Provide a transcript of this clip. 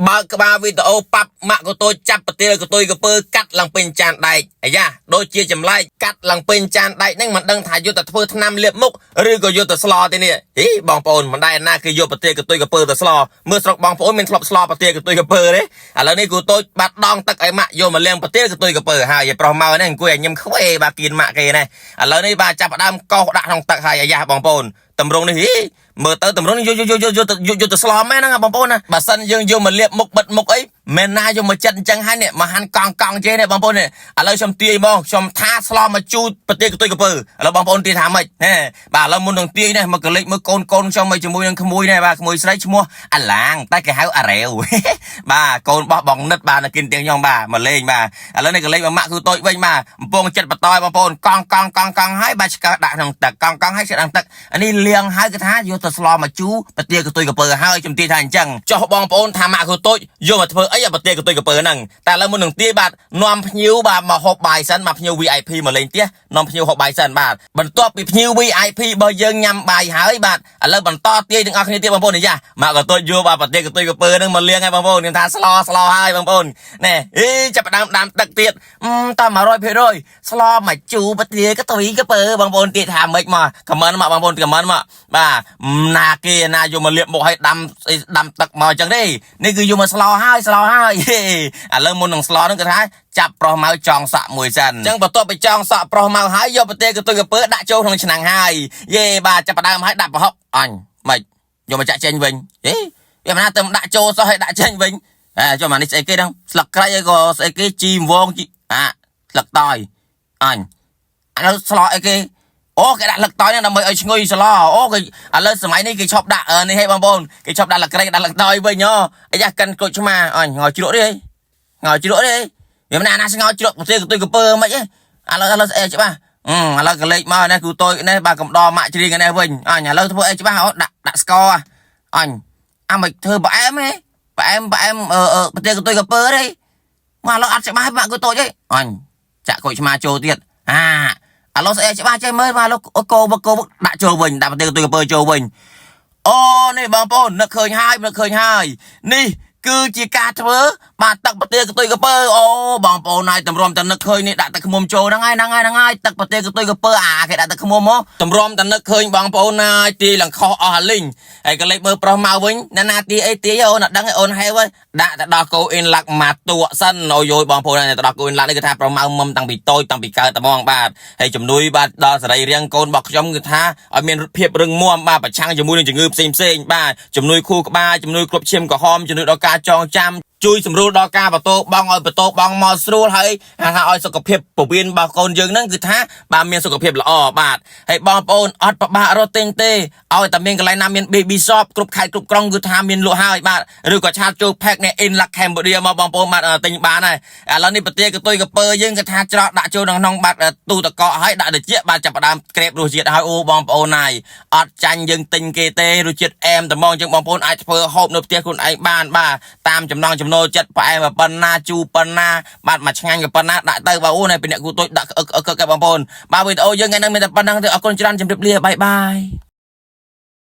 បើកក្បាលវីដេអូប៉ាប់ម៉ាក់កតូចចាប់ប្រទាលកតុយកពើកាត់ឡើងពេញចានដែកអាយ៉ាដូចជាចម្លែកកាត់ឡើងពេញចានដែកហ្នឹងមិនដឹងថាយកទៅធ្វើថ្នាំលាបមុខឬក៏យកទៅស្លទេនេះហីបងប្អូនមិនដែរណាគេយកប្រទាលកតុយកពើទៅស្លមើលស្រុកបងប្អូនមានធ្លាប់ស្លប្រទាលកតុយកពើទេឥឡូវនេះគូតូចបាត់ដងទឹកឲ្យម៉ាក់យកមកលាងប្រទាលកតុយកពើហើយឲ្យប្រុសមកនេះអង្គុយឲ្យញឹមខ្វេបាទគៀនម៉ាក់គេនេះឥឡូវនេះបាទចាប់ផ្ដើមកោសដាក់ក្នុងទឹកហើយអាយ៉ាបងប្អូនតម្រងនេះហីមើលទៅតម្រងនេះយកយកយកយកយកយកទៅស្លមែនហ្នឹងបងប្អូនណាបើសិនយើងយកមកលាបមុខបិទមុខអីមែនណាយកមកចិត្តអញ្ចឹងហើយនេះមកហាន់កង់កង់ជេនេះបងប្អូននេះឥឡូវខ្ញុំទាយហ្មងខ្ញុំថាស្លមកជូតប្រទេសកតុយកពើឥឡូវបងប្អូនទាយថាម៉េចហេបាទឥឡូវមុននឹងទាយនេះមកកលេចមើលកូនកូនខ្ញុំមកជាមួយនឹងក្មួយនេះបាទក្មួយស្រីឈ្មោះអាឡាងតែគេហៅអារ៉េវ បាទកូនបោះបងនិតបាទនៅគិនទៀងខ្ញុំបាទមកលេងបាទឥឡូវនេះកលេចមកម៉ាក់គឺតូចវិញបាទកំពងចិត្តបតយបងប្អូនកង់កង់កង់កង់ហើយបាទឆ្កើដាក់ក្នុងទឹកកង់កង់ហើយឆ្កើដាក់ក្នុងទឹកអានេះលៀងហើយគឺថាយកទៅស្លមកជូរប្រទាលកតុយកពើហើយជំទាយថាអញ្ចឹងចុះបងប្អូនថាម៉ាក់គឺតូចយកមកធ្វើអីឲ្យប្រទាលកតុយកពើហ្នឹងតែឥឡូវមុននឹងទាយបាទនាំភ្ញៀវបាទមកហូបបាយសិនមកភ្ញៀវ VIP មកលេងផ្ទះនាំភ្ញៀវហូបបាយសិនបាទបន្ទាប់ពីភ្ញៀវ VIP របស់យើងញ៉ាំបាយហើយបាទឥឡូវបន្តទាយទាំងអស់គ្នាទៀតបងប្អូននេះយ៉ាម៉ាក់ក៏តូចយកបាទប្រទាលកតុយកពើហ្នឹងមកលៀងហើយបងប្អូនខ្ញុំថាស្លស្លហើយបងប្អូនណែអីចាប់ផ្ដើមដាំទឹកទៀតអឺត100%ស្លមកជូរប្រទាលកតុយកពើបងប្អូនទៀតថាម៉េចមកខមមិនមកបងប្អូនខមមិនមកបាទណាគេណាយកមកលាបមុខឲ្យដាំស្អីដាំទឹកមកអញ្ចឹងទេនេះគឺយកមកស្លហើយស្លហើយឥឡូវមុននឹងស្លហ្នឹងគឺថាចាប់ប្រុសមកចងសក់មួយសិនអញ្ចឹងបន្ទាប់ពីចងសក់ប្រុសមកហើយយកប្រទាលកតុយកពើដាក់ចូលក្នុងឆ្នាំងហើយយេបាទចាប់ផ្ដើមហើយដាក់ប្រហុកអញម៉េចយកមកចាក់ចេញវិញហេវាមិនណាទៅដាក់ចូលសោះឲ្យដាក់ចេញវិញអេចុះមកនេះស្អីគេហ្នឹងស្លឹកគ្រៃអីក៏ស្អីគេជីវងជីអាស្លឹកតយអញអានោះស្លអីគេអូគេដាក់លឹកតយហ្នឹងដើម្បីឲ្យឈ្ងុយស្លអូគេឥឡូវសម័យនេះគេឈប់ដាក់នេះឲ្យបងប្អូនគេឈប់ដាក់លឹកគ្រៃដាក់លឹកតយវិញអូអាយ៉ាកិនក្រូចឆ្មាអញងល់ជ្រក់ទេងល់ជ្រក់ទេវាមិនណាណាស្ងោជ្រក់ប្រទេសកតុយកពើមិនហីឥឡូវឥឡូវស្អីច្បាស់អឺឥឡូវកលេចមកនេះគូតូចនេះបាទកំដរម៉ាក់ច្រៀងនេះវិញអញឥឡូវធ្វើអីច្បាស់អូដាក់ដាក់ស្ករអញអាមិនធ្វើផ្អែមទេផ្អែមផ្អែមអឺប្រទេសកតុយកពើទេមកឥឡូវអត់ច្បាស់ម៉ាក់គូតូចទេអញចាក់ក្រូចឆ្មាចូលទៀតអាឥឡូវស្អីច្បាស់ចេះមើលមកឥឡូវកោបកោដាក់ចូលវិញដាក់ប្រទេសកតុយកពើចូលវិញអូនេះបងប្អូននឹកឃើញហើយនឹកឃើញហើយនេះគឺជាការធ្វើបាទទឹកប្រទាលកតុយកពើអូបងប្អូនហើយតម្រាំតែនឹកឃើញនេះដាក់ទឹកឃ្មុំចូលហ្នឹងហើយហ្នឹងហើយហ្នឹងហើយទឹកប្រទាលកតុយកពើអាគេដាក់ទឹកឃ្មុំមកតម្រាំតែនឹកឃើញបងប្អូនហើយទាយឡើងខុសអស់អាលីងហើយក៏លេចមើលប្រុសមកវិញណាណាទាយអីទាយអូនអត់ដឹងអូនហេវហើយដាក់ទៅដល់កោអ៊ីនឡាក់មកតួសិនអូយយបងប្អូនទៅដល់កោអ៊ីនឡាក់នេះគឺថាប្រុសមកមុំតាំងពីតូចតាំងពីកើតតែហ្មងបាទហើយជំនួយបាទដល់សរីរាង្គកូនរបស់ខ្ញុំគឺថាឲ្យមានភាពរឹងមាំបាទប្រឆាំងជាមួយនឹងជំងឺផ្សេងផ្សេងបាទជំនួយខួរក្បាលជំនួយគ្រប់ឈាមក្រហមជំនួយដល់ការចងចាំជួយសម្រួលដល់ការបន្ទោបងឲ្យបន្ទោបងមកស្រួលហើយថាឲ្យសុខភាពពវៀនរបស់កូនយើងហ្នឹងគឺថាបាទមានសុខភាពល្អបាទហើយបងប្អូនអត់ប្របាករត់ទិញទេឲ្យតែមានកន្លែងណាមាន baby shop គ្រប់ខេត្តគ្រប់ក្រុងគឺថាមានលក់ហើយបាទឬក៏chat ចូល page នេះ In Luck Cambodia មកបងប្អូនបាទទិញបានហើយឥឡូវនេះប្រទាលកតុយកពើយើងគឺថាច្រកដាក់ចូលក្នុងបាត់ទូតកកហើយដាក់ត្រចៀកបាទចាប់ផ្ដើមក្រេបរសជាតិហើយអូបងប្អូនហើយអត់ចាញ់យើងទិញគេទេរសជាតិអែមតែហ្មងចឹងបងប្អូនអាចធ្វើហូបនៅផ្ទះខ្លួនឯងបានបាទតាមចំណង់ចំណូលចិត្តផ្អែមប៉ុណ្ណាជូរប៉ុណ្ណាបាទមួយឆ្ងាញ់ក៏ប៉ុណ្ណាដាក់ទៅបាទអូនហើយពីអ្នកគូតូចដាក់អឹកអឹកអឹកបងប្អូនបាទវីដេអូយើងថ្ងៃនេះមានតែប៉ុណ្្នឹងទេអរគុណច្រើនជម្រាបលា bye bye.